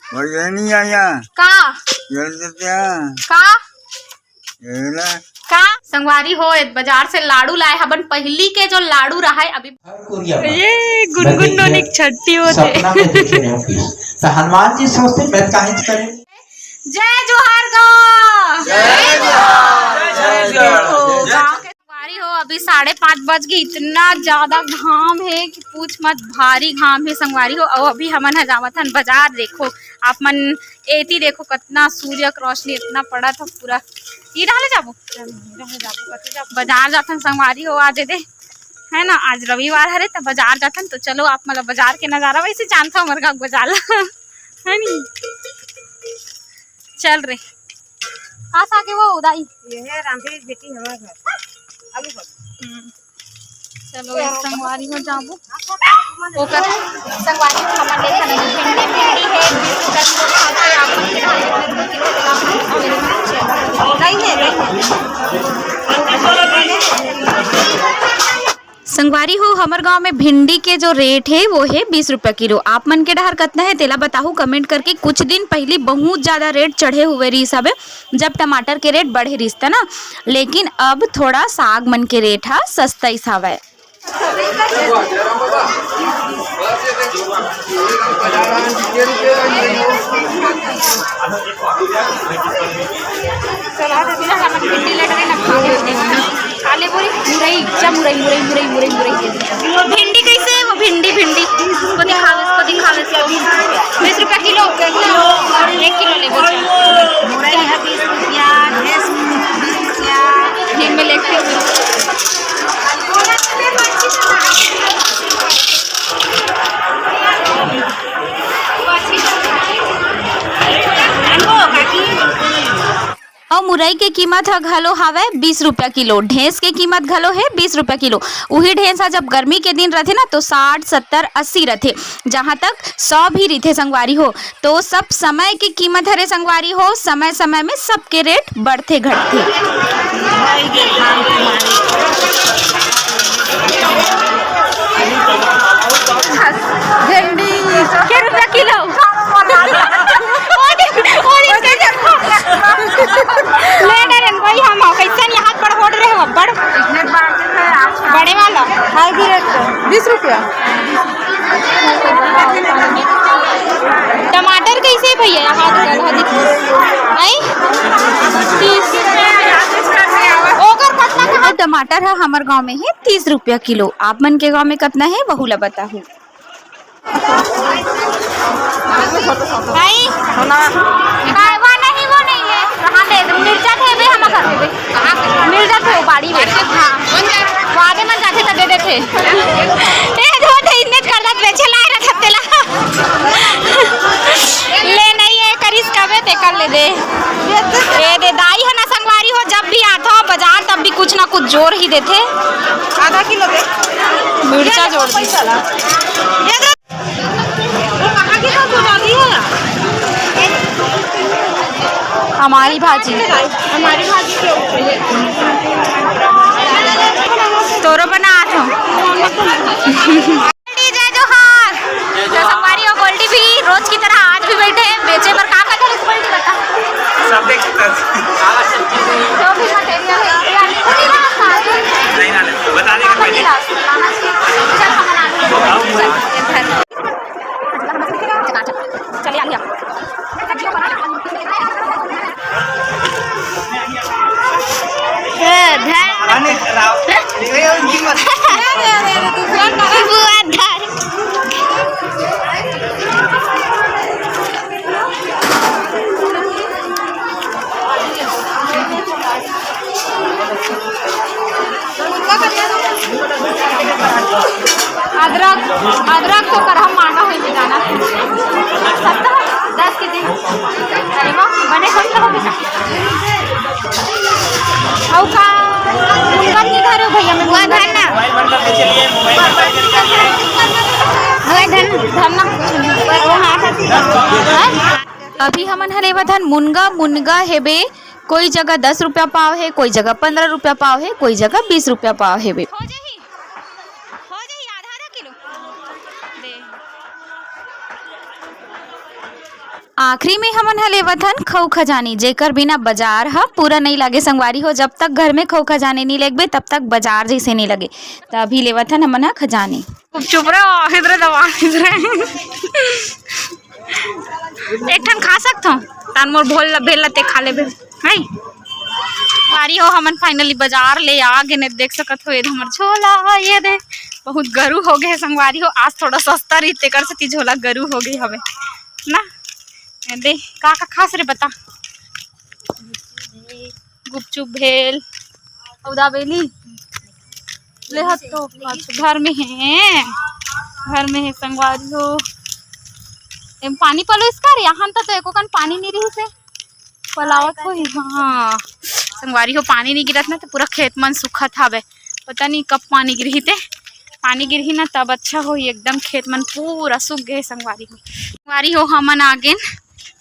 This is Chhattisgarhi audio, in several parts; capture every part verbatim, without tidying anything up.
और ये नहीं आया। का? जल्दी से आ। का? ये ला। का? संगवारी हो, ए बाजार से लाडू लाए हवन। पहली के जो लाडू रहा है, अभी हर कोरिया में ये गुनगुन मैं नोनी के छट्टी होते। सपना में देखे रहे हो कि तो हनुमान जी सोचते, मैं काहे करे। जय जोहार गा। जय जोहार। जय जोहार। देखो, जय गाँव के संगवारी हो, अभी साढ़े पाँच बज गए, इतना ज्यादा घाम है कि पूछ मत, भारी घाम है संगवारी हो। और अभी हमन ह जावत हन बाजार। देखो आप मन, एती देखो, कितना सूर्य के रोशनी इतना पड़ा था पूरा। ये डाले जाबो, बाजार जाथन संगवारी हो, आज दे, है ना, आज रविवार हरे, तो बाजार जाथन। तो चलो, आप मतलब बाजार के नजारा वैसे जानता हमारे गाँव बाजार ला। है नी? चल रे। कहाँ से आके वो उदाई? ये है रामधीर बेटी हमारे घर। आलू घर। हम्म। चलो, एक संगवारी हो जाबो। ओकर संगवारी हो, हमर लेखा नहीं, भिंडी, भिंडी है, बीस रुपया किलो खाते हैं, आप लोग कितना किलो देगा? नहीं है, नहीं है। संगवारी हो, हमर गांव में भिंडी के जो रेट है, वो है बीस रुपया किलो। आप मन के डहर कतना है, तेला बताहू कमेंट करके। कुछ दिन पहली बहुत ज्यादा रेट चढ़े हुए रहिस हवे, जब टमाटर के रेट बढ़े रहिस त ना, लेकिन अब थोड़ा साग मन के रेट ह सस्ताइस हवय। खा ले पूरी मुरई, जा मुरई, मुरई, मुरई, मुरई, मुरई। भिंडी कैसे है वो? भिंडी, भिंडी। इसको दिखाओ, इसको दिखाओ, इसको। बीस रुपया किलो। एक किलो ले, बोल। मुरई है बीस रुपया, भैंस बीस रुपया। ये मैं लेके अउ मुरई के कीमत ह घलो हावय बीस रुपया किलो, ढेंस के कीमत घलो हे बीस रुपया किलो। उही ढेंस ह जब गर्मी के दिन रथे ना, तो साठ, सत्तर, अस्सी रथे, जहाँ तक सौ भी रहिथे संगवारी हो। तो सब समय के कीमत हरे संगवारी हो, समय समय में सबके रेट बढ़थे घटथे। भिंडी के रुपया किलो। ले डरेन कोई हम, कैसन यहाँ पर होड़ रहे हो, बड़ बड़े वाला। हाईब्रिड बीस रुपया। टमाटर कैसे भैया? यहाँ तो चल, हाँ जी। आई? तीस। ओकर कतना का? टमाटर ह हमर गांव में हे तीस रुपया किलो। आप मन के गांव में कतना हे, वहू ला बताहू। भाई, भाई, वो नहीं, वो नहीं है। कहाँ दे दे? मिर्चा थे बे, हम कर देबे। मिर्चा थे वो बाड़ी में। हाँ। वो आगे मन जाथे त दे देथे। ए, धो दे, इन्ने कर दत बेचे लाए रहा तेला। ले नहीं है, करिस कबे ते कर ले दे। ए दे, दाई है ना संगवारी हो, जब भी आथो बाजार, तब भी कुछ ना कुछ जोर ही देथे। आधा किलो दे। मिर्चा जोर दी। ये दे। हमारी भाजी। हमारी भाजी क्यों? तोरो बनात हो। गोल्डी, जय जोहार। तो संगवारी हो, गोल्डी भी रोज की तरह आज भी बैठे हैं बेचे पर। का का खरीद, गोल्डी बता। सब देख सकते हैं। जो भी मटेरियल है, ये आलू को नहीं लाना था। नहीं लाना, बता देंगे पहले। चल, हम बना लेंगे। चलिए, आ गया। ए, धर। अरे, राव। ये उनकी मत। बुआ धर। अदरक, अदरक तो करहम मांगा होई जाना। सत्तर, दस के दे। अरे वाह, बने कम तो हो बेटा। अउ का, मुनगा नहीं धरे हो भैया, मैं वो धर ना। वो धर ना, धर ना। वो हाथ हथी। हाँ? अभी हमन ह लेवत हन मुनगा। मुनगा हेबे, कोई जगह दस रुपया पाव हे, कोई जगह पंद्रह रुपया पाव हे, कोई जगह बीस रुपया पाव हेबे। हो जाही, हो जाही, आधा आधा किलो दे। आखिरी में हमन ह लेवत हन खऊ खजानी, जेकर बिना बाजार ह पूरा नइ लागे संगवारी हो। जब तक घर में खऊ खजानी नइ लेगबे, तब तक बाजार जइसे नइ लगे। त अभी लेवत हन हमन ह खजानी। चुप रहो, आखिर रे दवा, आखिर रे। एक ठन खा सकथो, तान मोर भोल ला, भेल ला ते खा लेबे। नहीं, संगवारी हो, हमन finally बाजार ले आ गेन। देख सकत हो, ये दे हमर झोला, ये दे बहुत गरू हो गए संगवारी हो। आज थोड़ा सस्ता रही, तेकर सेती झोला गरू हो गई हवे ना। ये दे, का का खास रे, बता। गुपचुप भेल, अउ दाबेली ले हत तो। अच्छा, घर में है, घर में है संगवारी हो। एम पानी पलोइस का रे? यहाँ तो, तो एको कन पानी नहीं रही से। पलावत होही। हाँ, संगवारी हो, पानी नहीं गिरत ना, तो पूरा खेत मन सुखत हवे। पता नहीं कब पानी गिरही ते, पानी गिरही ना, तब अच्छा होही। एकदम खेत मन पूरा सूख गए संगवारी हो। संगवारी हो, हमन आ गेन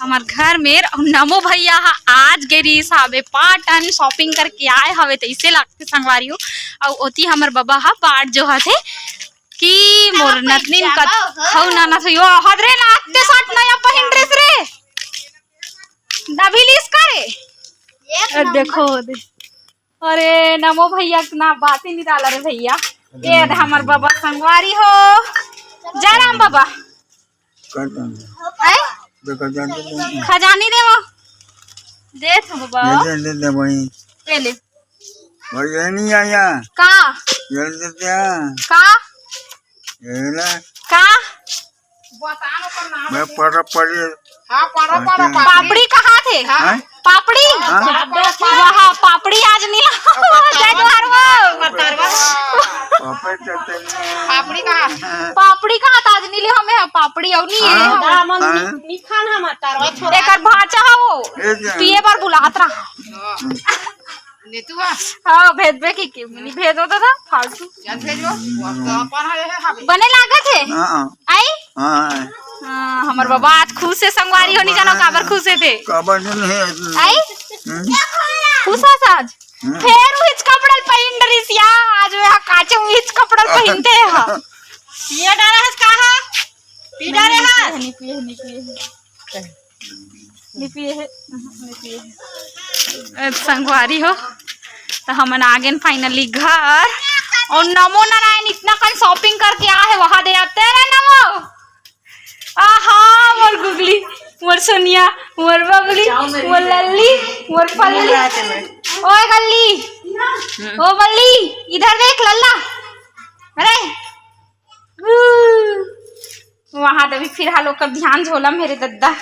हमर घर में। अउ नमो भैया ह आज गे रिहिस हावे पाटन, shopping करके आए हवे, तइसे लागथे संगवारी हो। अउ ओती हमर बबा ह बाट जोहत हे कि मोर नतनीन कतखऊ नाना थो यो हद रे, नाते साट नया पहिन ड्रेस रे। दबी लिस का रे? ए, देखो दे। अरे, नमो भैया के ना बात ही नहीं डाला रे भैया। ये दे हमर बबा संगवारी हो। जय राम बबा। कर दो। हैं? देखो, जान दे दो। खजानी दे वो। दे तो बबा। ये दे, दे दे वही। ले ले। और ये नहीं आया। का? ये दे दे। का? ये ना। का? मैं पढ़ पढ़। हाँ, पढ़ो, पढ़ो, पापड़ी। पापड़ी कहाँ थे? हाँ? पापड़ी? हाँ? वहाँ पापड़ी आज नहीं ला। जय जोहार वो। पापड़ चलते नहीं। पापड़ी कहाँ? पापड़ी कहाँ था आज नहीं ले हमें, हाँ, पापड़ी और नहीं है। हाँ, हाँ। एकर भाचा हो, ए जा। पिए बर बुलात रहा। ले तू आ। हाँ, भेजबे की, की मिनी भेजो दादा, फालतू। चल भेजो, वो तो अपन है, है, हाँ। बने लागत है? हाँ। आई? हाँ। हाँ, हमर बाबा आज खुश है, संगवारी हो, नहीं जानो काबर खुश है थे। काबर नहीं है? आई? हम्म। खुश है आज? हम्म। फेर उहिच कपड़ा पहिन डरिस या, आज वे हा काचे उहिच कपड़ा पहिनते हा। ये डरा है कहाँ? पी डरे हा? नहीं पिए, नहीं पिए, नहीं पिए। लिपि हे, उहुं, लिपि हे। ए, संगवारी हो, त हमन आ गेन finally घर। अउ नमो नारायण इतना कन shopping करके आ हे, वहाँ दे आते रे नमो। आहा, मोर गुगली, मोर सोनिया, मोर बबली, मोर लल्ली, मोर पल्ली। ओए गल्ली, ओ बल्ली, इधर देख लल्ला। अरे, वहाँ तभी फिलहाल ओकर ध्यान झोला मेरे दद्दा।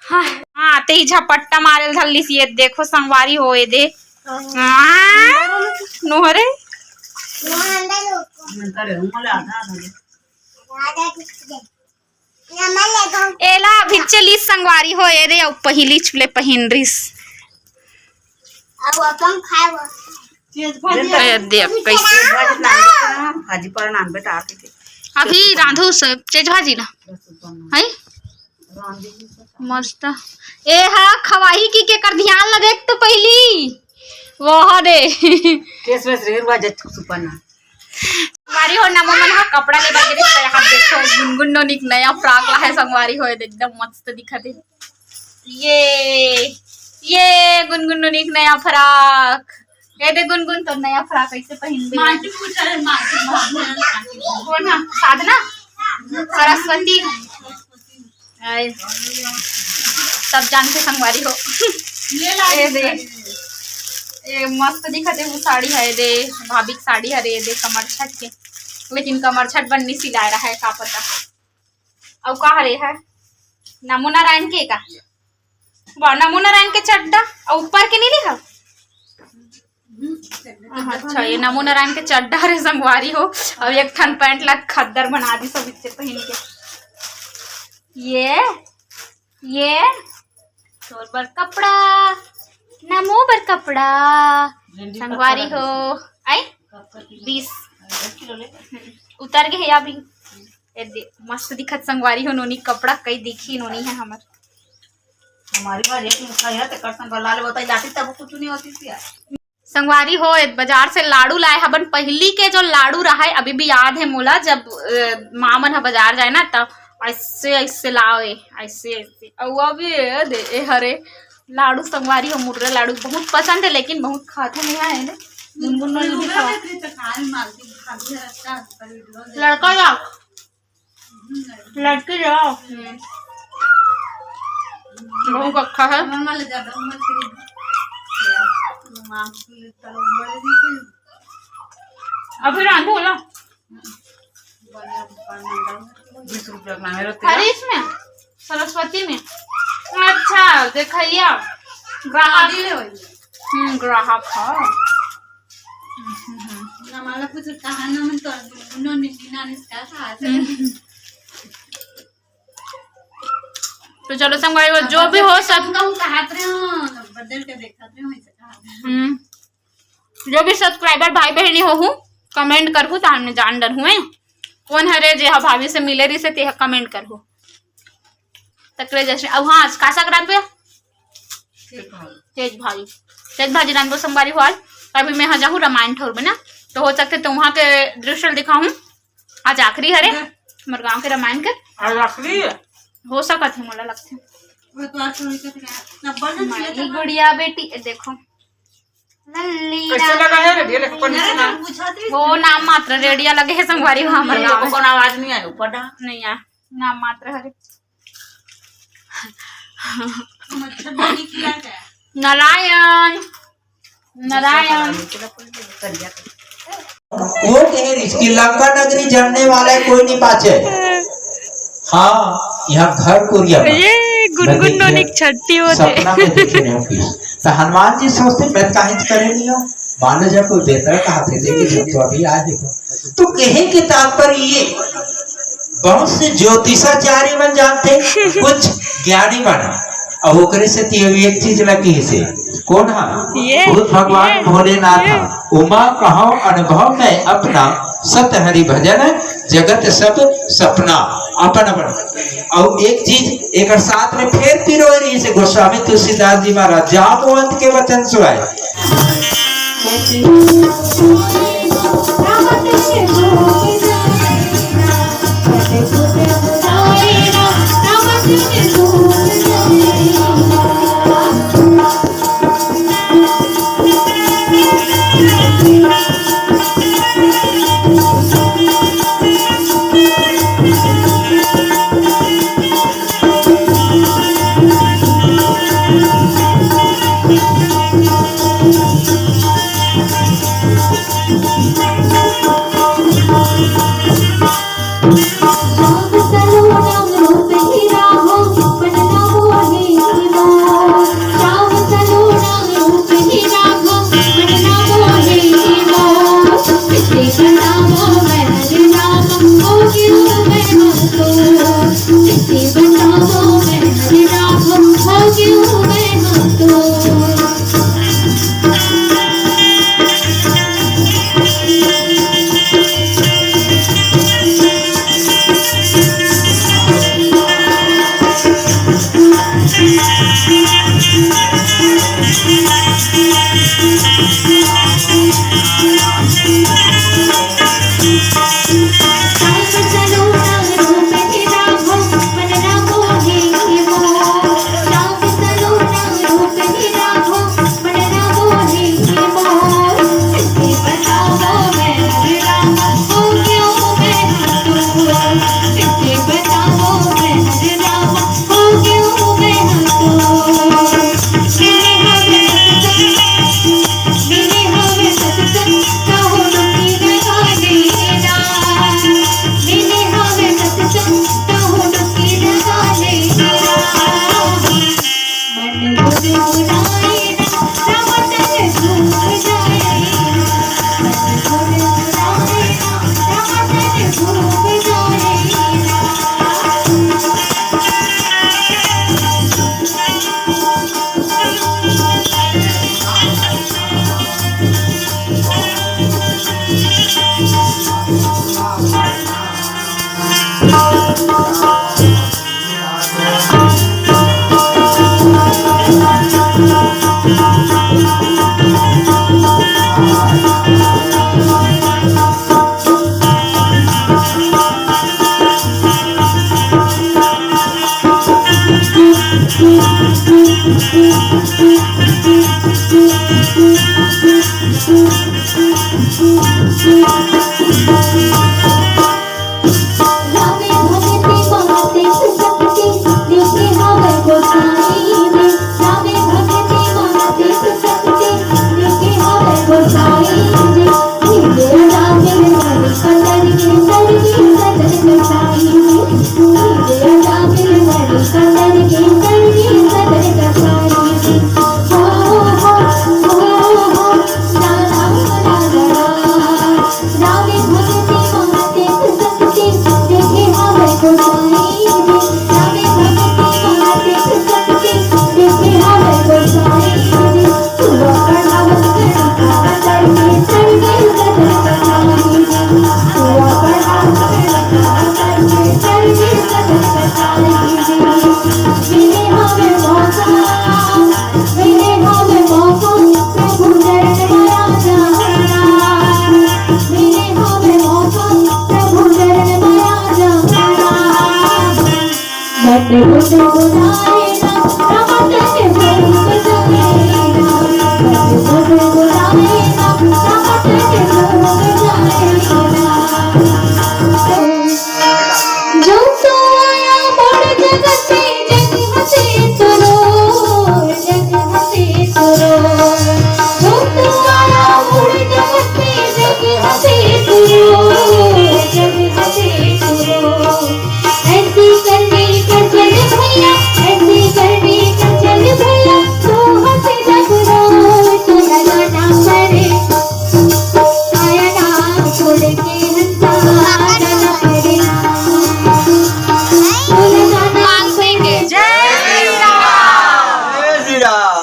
हाँ, हाँ, ते ही झपट्टा मारे ल धर लिस, ये देखो संगवारी हो, ये दे। हाँ। हाँ, नोहरे। एला भिच्चे लिस संगवारी हो, ये दे, अउ पहिली चुले पहिन रिस। अब अपन खाए बर। चेज भाजी ए, देख कैसे। चेज भाजी नान बेटा, भाजी पर नान बेटा, आप के। अभी रांधो सब चेज भाजी ना। बस ऊपर नान। है? रांध दीजिए सब। मस्त। ए हा खवाही की के कर ध्यान लगे तो पहली। वो दे। केस वेस रे रुआ जत ऊपर नान। संगवारी हो नमो मन हा कपड़ा ले बर गे रिस, त यहाँ देखो गुनगुन नोनी के नया frock ला है संगवारी हो, एकदम मस्त दिखत है। ये, ये गुनगुन नोनी के नया frock। ये दे गुनगुन, तो नया frock कैसे पहनबे? माटी पूछा है, माटी, माटी। कौन है? साधना? सरस्वती? आए। सब जान के संगवारी हो। ये ला ए दे। ए मस्त दिखत है वो साड़ी है दे, भाभी की साड़ी हरे दे कमर छट के। लेकिन कमर छट बन्नी सिलाए रहा है, का पता। अउ का हरे है? नमो नारायण के का? वाह, नमो नारायण के चड्डा, अउ ऊपर के नहीं लिखा? अच्छा, ये नमो नारायण के चड्डा रे संगवारी हो। अब एक ठन pant ला खद्दर बना दी सब इससे पहन के। ये, ये तोर बर कपड़ा, नमो बर कपड़ा, संगवारी हो। आई? बीस। उतर गए हे अभी। ए दे, मस्त दिखत संगवारी हो नोनी कपड़ा, कई दिखी नोनी है हमर। हमारी बार एक मुखा है, तो कर संग लाल बताई लाती तब कुछ नहीं होती थी यार। संगवारी हो, ए बाजार से लाडू लाए हबन। पहली के जो लाडू रहा है, अभी भी याद है मोला, जब, अ, माँ मन ह बाजार जाए ना, तब ऐसे ऐसे लाओ, ए, ऐसे ऐसे। अउ अभी ए दे, ए हरे लाडू संगवारी हो, मुर्रा लाडू बहुत पसंद है, लेकिन बहुत खाथे नहीं आए ने। गुनगुन नोनी भी खावा। लड़का जाओ, लड़की जाओ। बहुत अच्छा है। अभी रांधू बोला। बीस रुपया के नामे रहते हैं। हरीश में, सरस्वती में। अच्छा, देखैया, ग्राहक। हम्म, ग्राहक है। हमारा कुछ कहा ना, मन तो उन्होंने बिना निष्ठा था। हम्म। तो चलो संगवारी हो, जो भी हो सब कहत रहे हो, बदल के देखत रहे हो, ऐसे कहा। हम्म। जो भी subscriber भाई बहनी होहू, comment करहू, त हमने जान डरहू, हैं? कौन हरे जे हा भाभी से मिले रहिसे, तेहा comment करहू। तकरे जैसे, अब हाँ, आज का साग रांधबे? तेज भाजी। तेज भाजी रांधबो संगवारी हो आज। अभी मैं हा जाहूँ रामायण ठौर बना, तो हो सकथे तो वहाँ के दृश्य दिखाहूँ। आज आखिरी हरे हमर गाँव के रामायण के। आज आखिरी है? हो सकत है, मोला लगथे। वो तो आज थोड़ी सी क्या, सब बन माई गुड़िया बेटी, ए देखो। लल्ली कैसे लगा है रेडिया लेके पढ़ने से ना? वो नाम मात्र रेडिया लगे है संगवारी हो हमर ये गाँव लोगों में। को आवाज नहीं आया ऊपर ना? नहीं आया, नाम मात्र हरे। नारायण, नारायण। वो कह रही कि लंका नगरी जानने वाला कोई नहीं पाछे। हाँ, यहाँ घर कुरिया में ये गुनगुन नोनी के छट्टी होते। सपना में देखे नहीं होगी। तो हनुमान जी सोचते, "मैं काहे करे नहीं हूँ?" मानो जब कोई बेहतर कहा थे, "देखिए, जब तो अभी आए देखो।" तो कहे के तात्पर्य ये, बहुत से ज्योतिषाचार्य मन जानते, कुछ ज्ञानी मन, और ओकरे से ती अभी एक चीज लगी से, कौन हा? ये, भूत भगवान ये, भोलेनाथ ये। हा। उमा कहो अनुभव में अपना, सत हरि भजन जगत सब सपना। अपन अपन। और एक चीज एक साथ में फेर पिरो रही से गोस्वामी तुलसीदास जी महाराज जाम्बवंत के वचन सुहाए।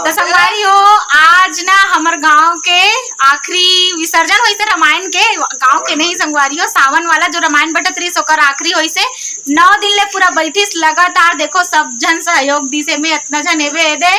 तो संगवारी हो, आज ना हमर गांव के आखिरी विसर्जन होइसे रामायण के। गांव के नहीं संगवारी हो, सावन वाला जो रामायण बटत रहिस ओकर आखिरी होइसे। नौ दिन ले पूरा बैठिस लगातार। देखो, सब झन सहयोग दिसे में इतना झन एबे दे।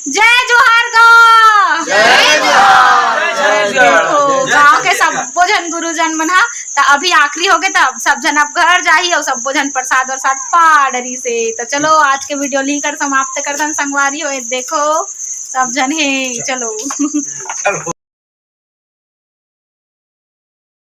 जय जोहार गा। जय जोहार। जय जोहार। देखो, गांव के सब्बो झन गुरुजन मन हा, त अभी आखिरी होगे, त अब सब झन अब घर जाही अउ सब्बो झन प्रसाद वरसाद पा डरी से। त चलो, आज के वीडियो ली कर समाप्त कर दन संगवारी हो। देखो, सब झन हे, चलो।